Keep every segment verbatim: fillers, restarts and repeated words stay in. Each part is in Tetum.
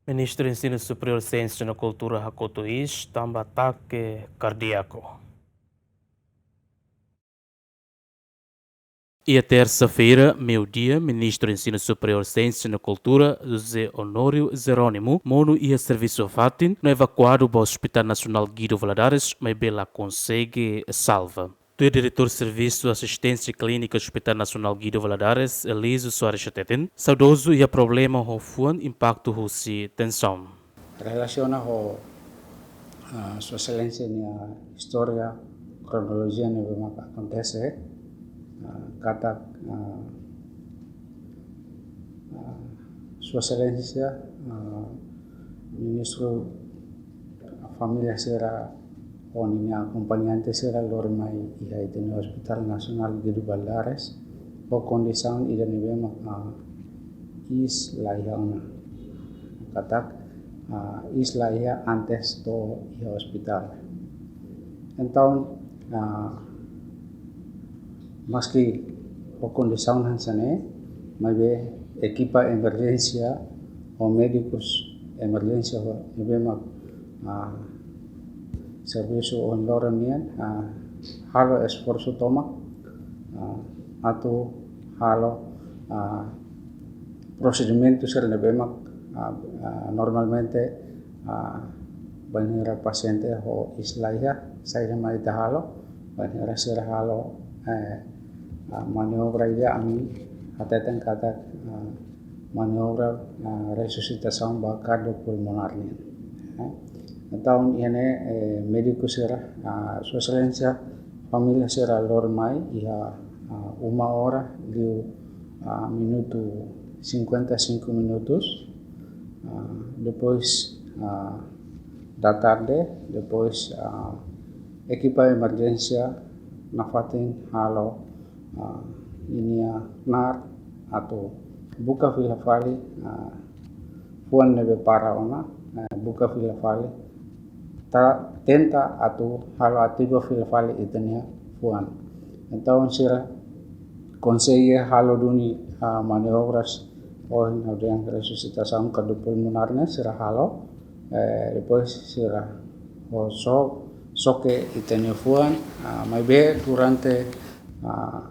Ministru Ensinu Superiór, Siénsia no Kultura hakotu iis tanba atake kardíaku. Iha tersa-feira, meiudia, Ministru Ensinu Superiór, Siénsia no Kultura, José Honório Jerónimo, monu iha servisu fatin, no evakuadu ba Hospital Nasionál Guido Valadares, maibé la konsege salva. Tuir Diretór Servisu Asisténsia Klínika Hospital Nasionál Guido Valadares, Elísio Soares hateten, saudozu iha problema ho fuan impaktu husi tensaun. Relasiona ho, ah, Sua Exelénsia nia istória, kronolojia ne'ebé mak akontese, ah, katak, ah, ah, Sua Exelénsia, ah, Ministru Família sira ho ninia akompañante sira lori mai iha ita-nia Hospital Nasionál Guido Valadares, ho kondisaun ida ne'ebé mak, ah, iis la iha ona. Katak, ah, iis la iha antes to'o iha ospitál. Entaun, ah, maski ho kondisaun hanesan ne'e, maibé ekipa emerjénsia ho médikus emerjénsia ho ne'ebé mak, ah, servisu ohin loron nian, ah, halo esforsu tomak, ah, atu halo, ah, prosedimentu sira ne'ebé mak, ah, ah, normalmente, ah, bainhira pasiente ho iis la iha, saida mak ita halo, bainhira sira halo, eh, ah, maniobra ida, ami hateten katak, ah, maniobra, ah, resusitasaun ba kardiopulmonár nian. Eh, entaun iha ne'e, eh, médiku sira, ah, Sua Exelénsia, família sira lori mai iha, ah, uma ora liu, ah, minutu, cinquenta e cinco minutos, ah, depois, ah, da tarde, depois, ah, ekipa emerjénsia nafatin halo, ah, ninia knaar atu buka fila fali, ah, fuan ne'ebé para ona, eh, buka fila fali, ta-, tenta atu halo ativa fila fali ita-nia fuan. Entaun sira konsege halo duni, ah, maniobras ohin hodi resusitasaun kardiopulmonár ne'e sira halo, eh, depois sira ho so-, soke ita-nia fuan, ah, maibé durante, ah,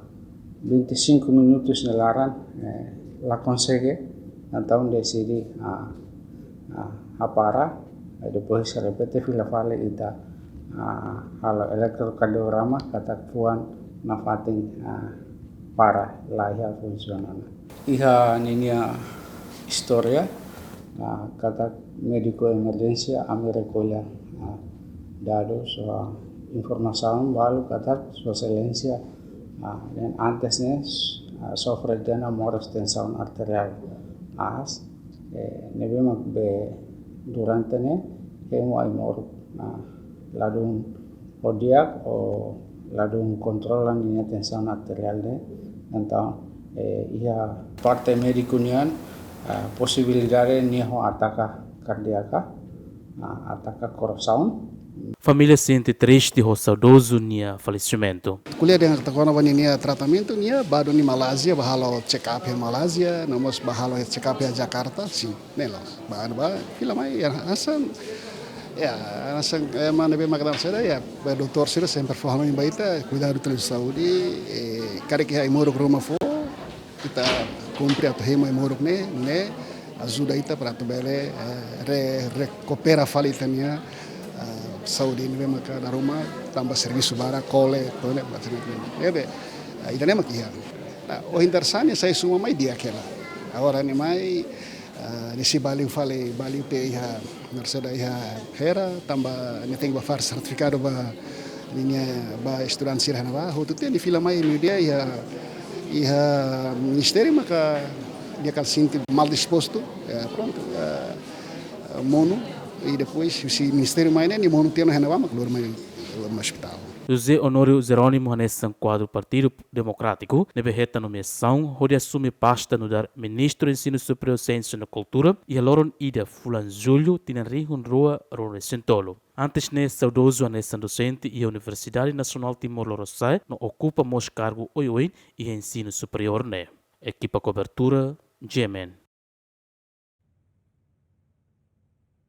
vinte e cinco minutos nia laran, eh, la konsege, entaun deside, ah, ah, hapara, eh, depois repete fila fali ita, ah, halo eletrokardiograma katak fuan nafatin, ah, para, la iha funsiona ona. Iha ninia istória, ah, katak médiku emerjénsia ami rekolla, ah, dadus, ah, informasaun balu katak Sua Exelénsia, ah, ne'e antes ne'e, ah, sofre dena moras tensaun arteriál aas, eh, ne'ebé mak be durante ne'e hemu ai-moruk, ah, ladún ho di'ak, ho ladún kontrola ninia tensaun arteriál ne'e. Entaun, eh, iha parte médiku nian, ah, posibilidade nia ho ataka kardíaka, ah, ataka korasaun. Família sente triste ho saudozu nia falesimentu. Ko'alia dehan katak kona-ba ninia tratamentu, nia bá duni Malázia, bá halo check up iha Malázia, no mós bá halo check up iha Jakarta, sin. Ne'e la'ós, bá, bá, fila mai, ya, hanesan, ya, hanesan, eh, mana be makanan seda, ya, ba doutór sira sempre fó hanoin ba ita, kuidadu tun saúde, eh, karik iha ai-moruk ruma fó, ita kumpre atu hemu ai-moruk ne'e, ne'e ajuda ita para atu bele, eh, re-, rekupera fali ita-nia, eh, saúde ne'ebé maka dala ruma tanba servisu barak, kole, to'o ne'e, bá, ne'ebé, eh, ida-ne'e mak iha. Nah, ohin dadeer-saan nia sai suma mai di'ak hela. Agora nia mai, ah, nia sei bá liu fali, bá liu tiha iha, Mercedes iha Hera, tanba nia tenke bá fahe sertifikadu ba ninia, ba estudante sira iha ne'ebá, hotu tiha nia fila mai meiudia iha, iha ministériu maka nia kan sente mal dispostu, ya, prontu, ah, monu, i depois husi ministériu mai ne'e, nia monu tiha ona iha ne'ebá mak lori mai, lori mai ospitál. José Honório Jerónimo hanesan kuadru Partidu Demokrátiku ne'ebé hetan nomeasaun hodi asume pasta nu'udar Ministru Ensinu Superiór, Siénsia no Kultura iha loron ida fulan Jullu tinan rihun rua ruanulu-resin-tolu. Antes ne'e saudozu hanesan dosente iha Universidade Nasionál Timor Lorosa'e no okupa mós kargu oioin iha ensinu superiór ne'e. Ekipa kobertura, G M N.